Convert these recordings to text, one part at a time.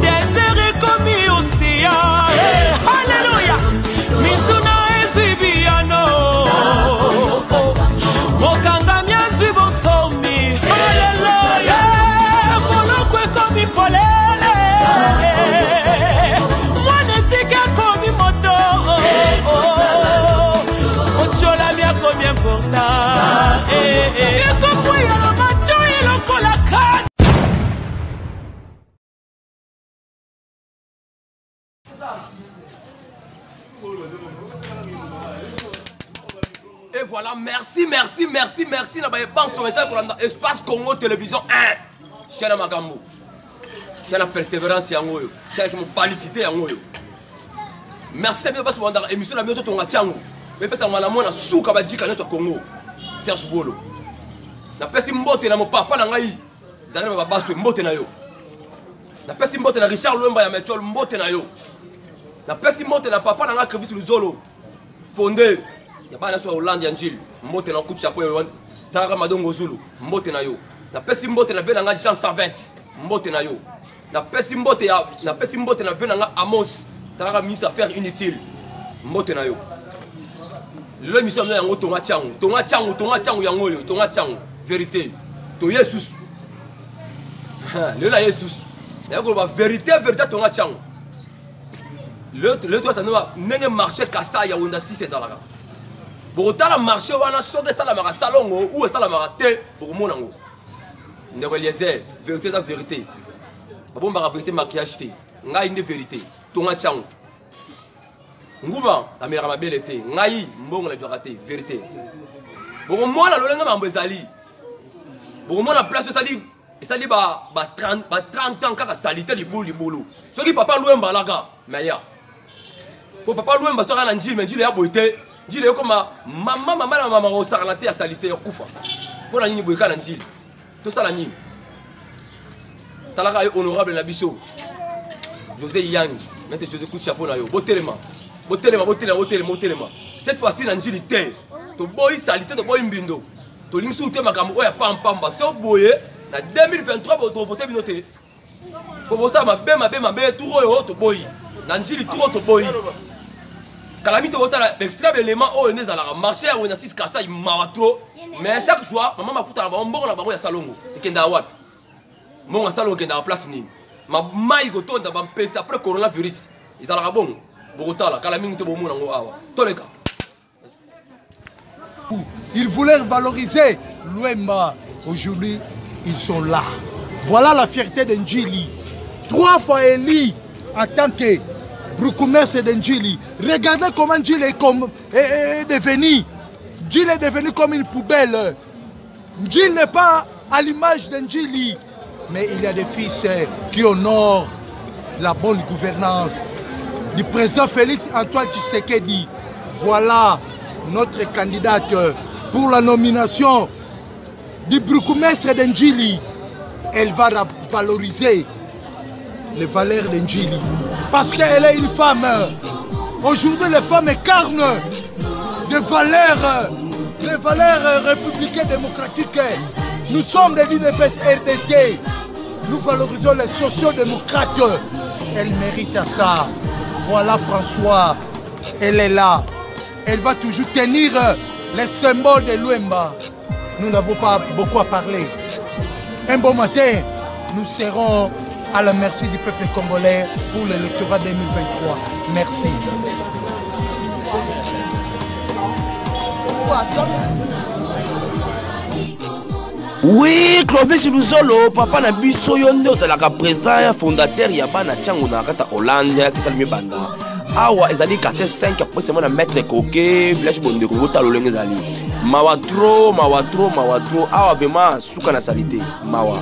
Desert ekomi océan. Alléluia. Mituna ezwi biyano. Mokangami azwi bonsomi. Alléluia. Moloko ekomi polele. Mwana etike akomi moto. Otiolami akomi important. Ekokweya na matoi lokola kani. Et voilà, merci, merci, merci, merci. Na baye banso eza kolanda Espace Congo Télévision 1. Chaîne ya makambo. Chaîne ya persévérance yango oyo. Chaîne ya mobalicité yango oyo. Merci na bino basi bolandaka émission na bino totonga tiango. Bepesa mwana mwana suka bajika nyonso ya Congo. Serge Bolo. Napesi mbote na mopapa na ngai. Zali na babaswe mbote na yo. Napesi mbote na Richard Lwemba ya Metchol mbote na yo. Napesi mbote na papa na ngai Crevis Luzolo. Fonde ya bana nyonso ya Hollande ya Njili mbote na coup de chapeau ya talaka Madongo Zulu mbote na yo. Napesi mbote na vie na ngai Jean 120 mbote na yo. Napesi mbote ya napesi mbote na vie na ngai Amos talaka ministre affaires inutile mbote na yo. Lelo émission na yango tonga tiango tonga tiango tonga tiango yango oyo tonga tiango vérité toye susu lelo na ye susu naye koloba vérité vérité tonga tiango lelo toza ndenge marché kasai ya wenda 6 ezalaka bokotala marché wana soki esalamaka salongo ou esalamaka te bokomona yango ndeko eliezer vérité eza vérité babombaka vérité maquillage te ngai nde vérité tonga tiango nguba amelaka mabele te ngai mbongo nazwaka te vérité bokomona lolenge mambo ezali bokomona place esali esali ba, ba, 30, ba 30 ans kaka salite libulu libulu soki papa lwemba alaka meya po papa lwemba soki na njili me njili ya boye te njili ekoma mama mama na mama kosakana te ya salite ya kufa mpo na nini boye kaka na njili tosala nini talaka yo honorable na biso josé yang mete josé coup de chapeau na yo botelema botelema botelema botelema botelema cette fois-ci na njili te toboyi salite toboyi mbindo tolingi suku te makambo oyo ya pampamba so boye na 2023 tovote bino te po bosala mabe mabe mabe tour oyo toboyi na njili tour oyo toboyi kala mingi tokotala extrême élément oyo nde ezalaka marché ya wena 6 kasai mawa trop mais chaque fois mama mafuta na bango mbongo na bango ya salongo ekendaka wapi mbongo ya salongo ekendaka place nini mai kotonda bampesa après coronavirus ezalaka bongo bokotala kala mingi te bomona yango awa toleka Ils voulaient valoriser Luemba. Aujourd'hui, ils sont là. Voilà la fierté d'Njili. Trois fois élu en tant que bourgmestre d'Njili. Regardez comment Njili est, comme, est, est devenu. Njili est devenu comme une poubelle. Njili n'est pas à l'image d'Njili. Mais il y a des fils qui honorent la bonne gouvernance du président Félix Antoine Tshisekedi. Voilà notre candidate pour la nomination du bourgmestre d'Njili. Elle va valoriser les valeurs d'Njili. Parce qu'elle est une femme. Aujourd'hui, les femmes incarnent des valeurs, des valeurs républicaines démocratiques. Nous sommes des l'UDPS RDT. Nous valorisons les sociodémocrates. Elle mérite ça. Voilà François. Elle est là. Elle va toujours tenir les symboles de Luemba. Nous n'avons pas beaucoup à parler. Un bon matin, nous serons à la merci du peuple congolais pour l'électorat 2023. Merci. Oui, Clovis Luzolo, papa na biso yo nde ozalaka président ya fondateur ya bana Tshangu na kata Hollande kisali mibanda. Awa ezali quartier 5 après seulement na maître Koke, village Bondeko, botala lolenge ezali. Mawa trop, mawa trop, mawa trop. Awa vraiment suka na salite, mawa.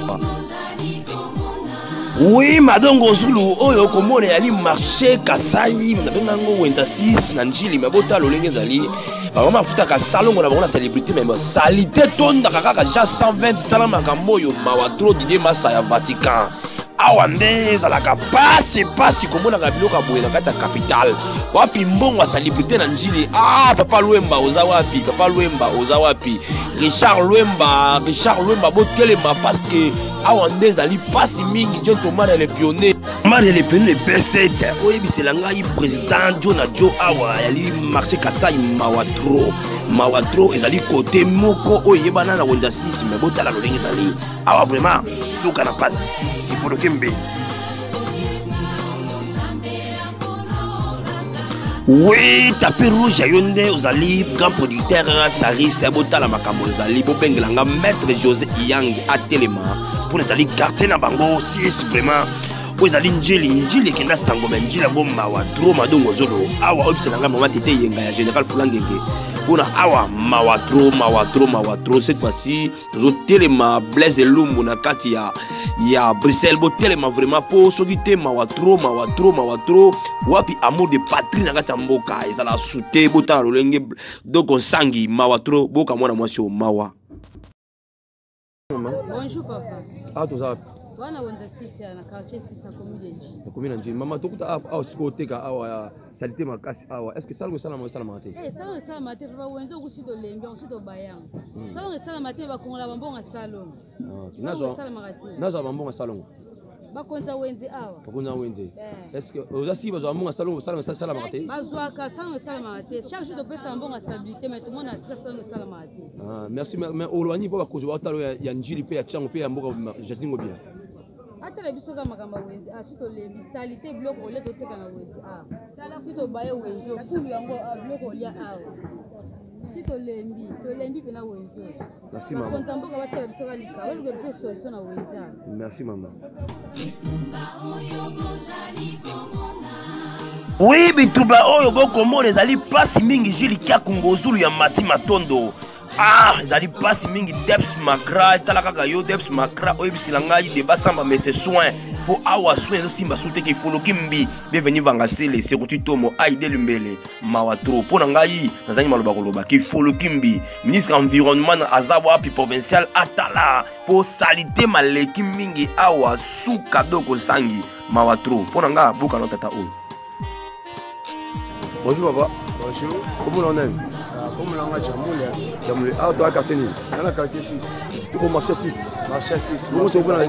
Oui, Madongo Zulu, oyo okomona ezali marché Kasai, nabenga yango Wenda 6 na Njili, mais botala lolenge ezali. Bango bafutaka salongo na bango na célébrité, mais salite tondaka kaka ja 120 tala makambo oyo mawa trop Didier Massa ya Vatican. Awa nde ezalaka pasi pasi komonaka biloko ya boye na kati ya capitale. Wapi mbongo ya célébrité na Njili? Ah, papa Lwemba oza wapi? Papa Lwemba oza wapi? Richard Lwemba, Richard Lwemba botelema parce que awa nde ezali pasi mingi. John Thomas le pionnier. Marie Le Pen le B7 oyebisela ngai président Joe na Joe awa yali marché Kasai mawa trop mawa trop ezali kote moko oyo eyebana na Wenda 6 mais botala lolenge ezali awa vraiment suka na pasi ipoloke mbe oui tapi rouge ya yo nde ozali grand producteur saris botala makambo ezali bobengela nga maître josé iyang atelema mpona ezali quartier na bango 6 vraiment oyo ezali njili njili ekenda sango me njili yango mawa tro madongo zolo awa oyebisela ngai mama tete eyenga ya général fulangenge mpona awa mawa tro mawa tro mawa tro cette fois-ci tozotelema blaise elumbu na kati ya, ya bruxelles botelema vraiment mpo soki te mawa tro mawa tro mawa tro wapi amour de patrie na kati ya mboka ezala sute botala lolenge doko nsangi mawa tro boka mwana mwasi oyo mawa Bonjour papa. Ah toza wapi? Wana wenza 6 na quartier 6 na commune de Ndjili. Na commune ya Ndjili. Mama tokuta awa awa sikoyo oteka awa salite makasi awa. Est-ce que salongo esalama esalamaka te? Eh salongo esalama te papa wenza okusi tolembi okusi tobayanga. Salongo esalama te bakongola bambongo salongo. Ah, Salongo esalamaka te. Nazwa bambongo salongo. Bakonza wenze awa. Bakonza wenze. Eh. Est-ce que oza si bazwa mbongo salongo salongo esalamaka te? Bazwaka salongo esalamaka te. Chaque jour topesa mbongo ya stabilité mais tomona sika salongo esalamaka te. Ah, merci mais mais oloba nini mpo bakonzi baotala ya, ya njili mpe ya tiango mpe ya mboka jardin ngobila atala biso kaka makambo ya wenze ah, si tolembi salite biloko kolia toteka na wenze ah. Si tobaye wenze fulu yango ah, biloko kolia awa si tolembi tolembi mpena wenze oyo Merci mama. Bakonzi ya mboka batala biso kaka likambo baluka biso solution na wenze awa. Merci mama. Oui, bitumba oyo bokomona ezali mpasi mingi Jules Kiaku Ngozulu ya Mati Matondo. Ah, ezali mpasi mingi Debs Macra, tala kaka yo Debs Macra oyebisela ngai deba samba mais c'est soin mpo awa soin ezosimba su te kifoloki mbi bienvenu vangasele sekuti tomo aide lumbele mawa trop mpo na ngai nazangi maloba koloba kifoloki mbi ministre environnement aza wapi provincial atala mpo salite maleki mingi awa suka doko zangi mawa trop mpo na ngai buka no tata oyo Bonjour papa. Bonjour. Comment on aime Ah, Comment on a Jamoule Jamoule. Ah, toi quartier nini Dans quartier 6. Au marché 6. Marché 6. Bongo c'est pour la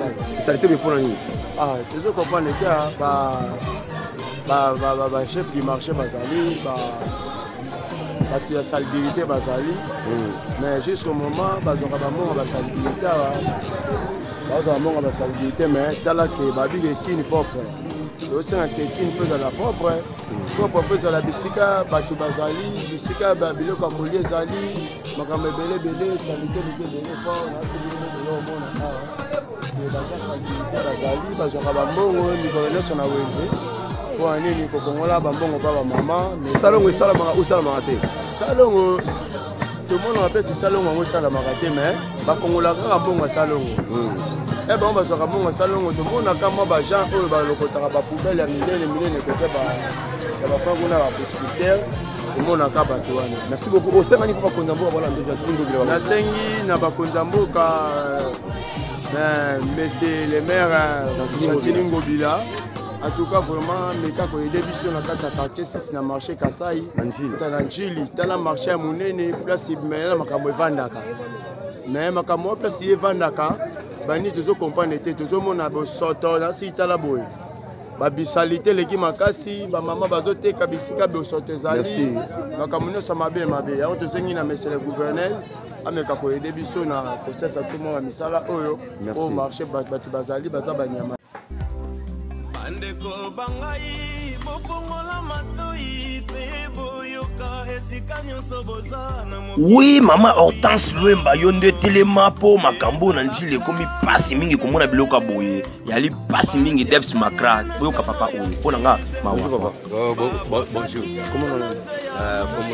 salité mais pour nini Ah, tu sais comprendre que ba ba ba ba, ba chef du marché bazali ba bato ya salubrité bazali mais jusqu'au moment bazwaka bambongo ba salubrité awa bazwa bambongo ba salubrité mais tala ke babiki ekini propre tosenga ke kini mpe ezala propre propre mpe ezala bisika bato bazali bisika biloko ya kolia ezali makambo ebele ebele salite eleki ebele fort nasobino omona awa bazali bazwaka bambongo mikolo nyonso na wenze mpo ya nini kokongola bambongo mpa bamama salongo esalamaka osalamaka te salongo tomonaka mpe si salongo yango esalamaka te mais bakongolaka kaka mbongo ya salongo e bango bazwaka mbongo ya salongo tomonaka mwa baagent oyo balokotaka bapoubele ya minene minene kote ya bafan kuna baprospecteur tomonaka bato wana merci beaucoup osengani mpo bakonzi ya mboka balanda nasengi na bakonzi ya mboka monsieur le maire Gentiny Ngobila en tout cas vraiment meka koyede biso na kati ya quartier 6 na marché Kasai na Njili tala marché ya monene place na makambo evandaka mais makambo wana place ye evandaka bani tozo comprendre te tozomona bosoto nasi tala boye babisalite eleki makasi bamama bazoteka bisika bosoto ezali makambo nyonso mabe mabe yango tosengi na monsieur le gouverneur ameka koyede biso na kosalisa biso mwa misala oyo oyo marché bato bazali baza banyama bandeko bangai bofongola matoi mpe boyoka esika nyonso boza na oui mama hortense lwemba yo nde telema mpo makambo na njili ekomi mpasi mingi komona biloko ya boye yali mpasi mingi debs macra boyoka papa oyo mpo na nga mawa bonjour kombo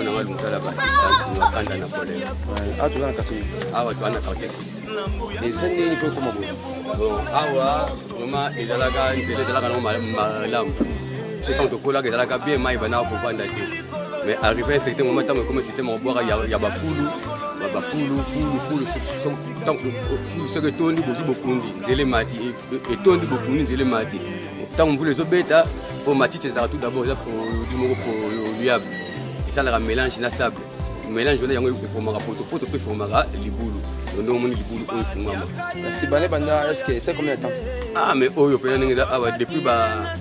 na nga lumutala basistante makanda na polele awa toza na quartier awa toza na quartier 6 eza ndenge mpo ekoma boye bon awa vraiment ezalaka nzela ezalaka nango malamu biso ntango tokolaka ezalaka bien mai bandaka kovanda te mais arrivé un certain moment ntango ekoma système ya kobwaka ya bafulu bafulu fulu fulu fulu soki etondi bozwi bokundi nzela emati etondi bokundi nzela emati ntango mvula ezobeta mpo matiti ezalaka tout d'abord eza produit moko polluable esalaka mélange na sable mélange wana yango eformaka potopoto mpe eformaka libulu Nde omoni libulu oyo efungwama. Kasi bane banda, est ce que c'est combien de temps? Ah, mais oyo mpenza ndenge eza awa depuis ba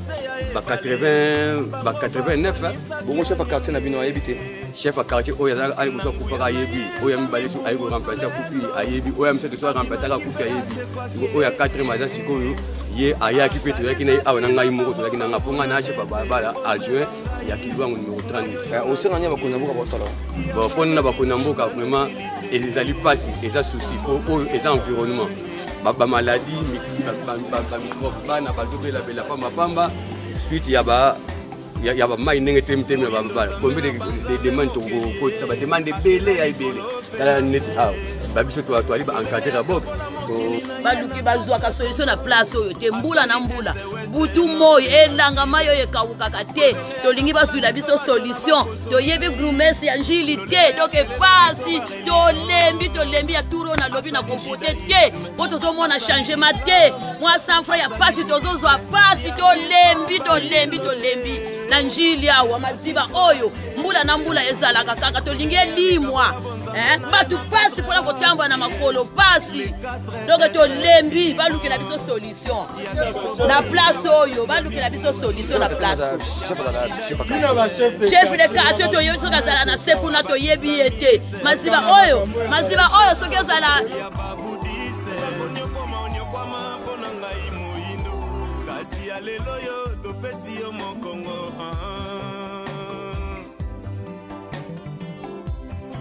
ba 80, ba 89, hein. Bongo chef ya quartier na bino ayebi te? Chef ya quartier oyo azalaka ali liboso akufaka ayebi, oyo ya mibale so aye koremplace akufi ayebi, oyo ya misato so aremplace akufi ayebi. Sikoyo oyo ya 4 aza sikoyo, ye ayaki mpe toyaki na ye awa na ngai moko, toyaki na ngai mpo ngai na chef ya balabala adjoint ya Kilwango numéro 30. Osenga nini bakonzi ya mboka baotala? Bon, mpo nina bakonzi ya mboka vraiment ezali mpasi, eza souci mpo oyo eza environnement, bamaladi, bamicrobe, bana bazobelabela pambapamba suite ya ba ya bamai ndenge temitemi na balabala. Combien de demande tokokotisa? Bademande ebele ya ebele. Tala neti awa babiso toali baencadre ya boxe. Baluki bazwaka solution na place oyo te. Mbula na mbula, butu moi, elanga mai oyo ekawukaka te. Tolingi bazwila biso solution. Toyebi grumese ya Njili te, donc epasi, tolembi, tolembi ya tour oyo. Nalobi na kovote te mpo tozomona changement te. Mwa sanfra ya pasi tozozwa pasi, tolembi, tolembi, tolembi na Njili awa. Maziba oyo mbula na mbula ezalaka kaka, tolingi elimwa. Bato pasi mpona kotambola na makolo pasi, donc tolembi. Balukela biso solution na place oyo, balukela biso solution na place. Chef de quartier toyebi soki azala na se kuna, toyebi ye te. Maziba oyo, maziba oyo soki ezala. Kasi ya lelo yo topesi yo mokongo.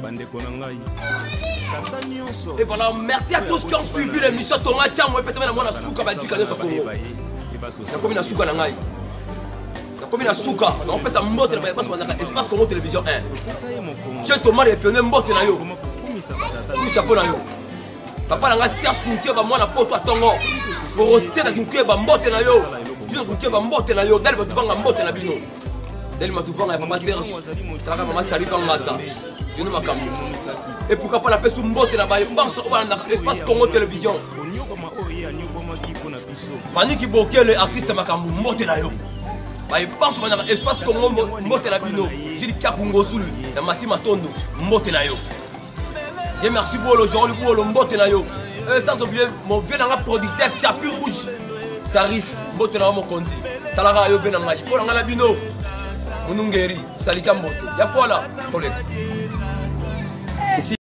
Bandeko na ngai, tata nyonso. Et voilà, merci à tous qui ont suivi l'émission Tonga Tiamo. Peut-être na mwana suka badika nyonso Congo. Nakomi na suka na ngai. Nakomi na suka. Nakopesa mbote na bayebanso bandaka Espace Congo Télévision 1. Che Thomas le pionnier, mbote na yo. Tout chapeau na yo. Papa na ngai Serge Kunkieba, mwana poto atongo. Boroseta Kunkieba, mbote na yo. Junior Kunkieba, mbote na yo. Dali Batuvanga, mbote na bino. Dali Matuvanga ya papa Serge. Talaka mama Sarifa Ngata. Bino makambo. Et pourquoi pas napesi mbote na baye banso oyo balandaka Espace Congo Télévision. Fanny Kibokele, artiste makambo, mbote na yo. Baye banso balandaka Espace Congo, mbote na bino. Gilles Kapungo-Zulu na Mati Matondo, mbote na yo. Dieu merci Bolo, Jean-Luc Bolo, mbote na yo. Sans oublier mon vieux nanga producteur tapis rouge. Saris, mbote na yo mokonzi. Talaka yo ve na ngai. Mpo na ngai na bino. Munungeri, salika mbote. Ya fola, toleka.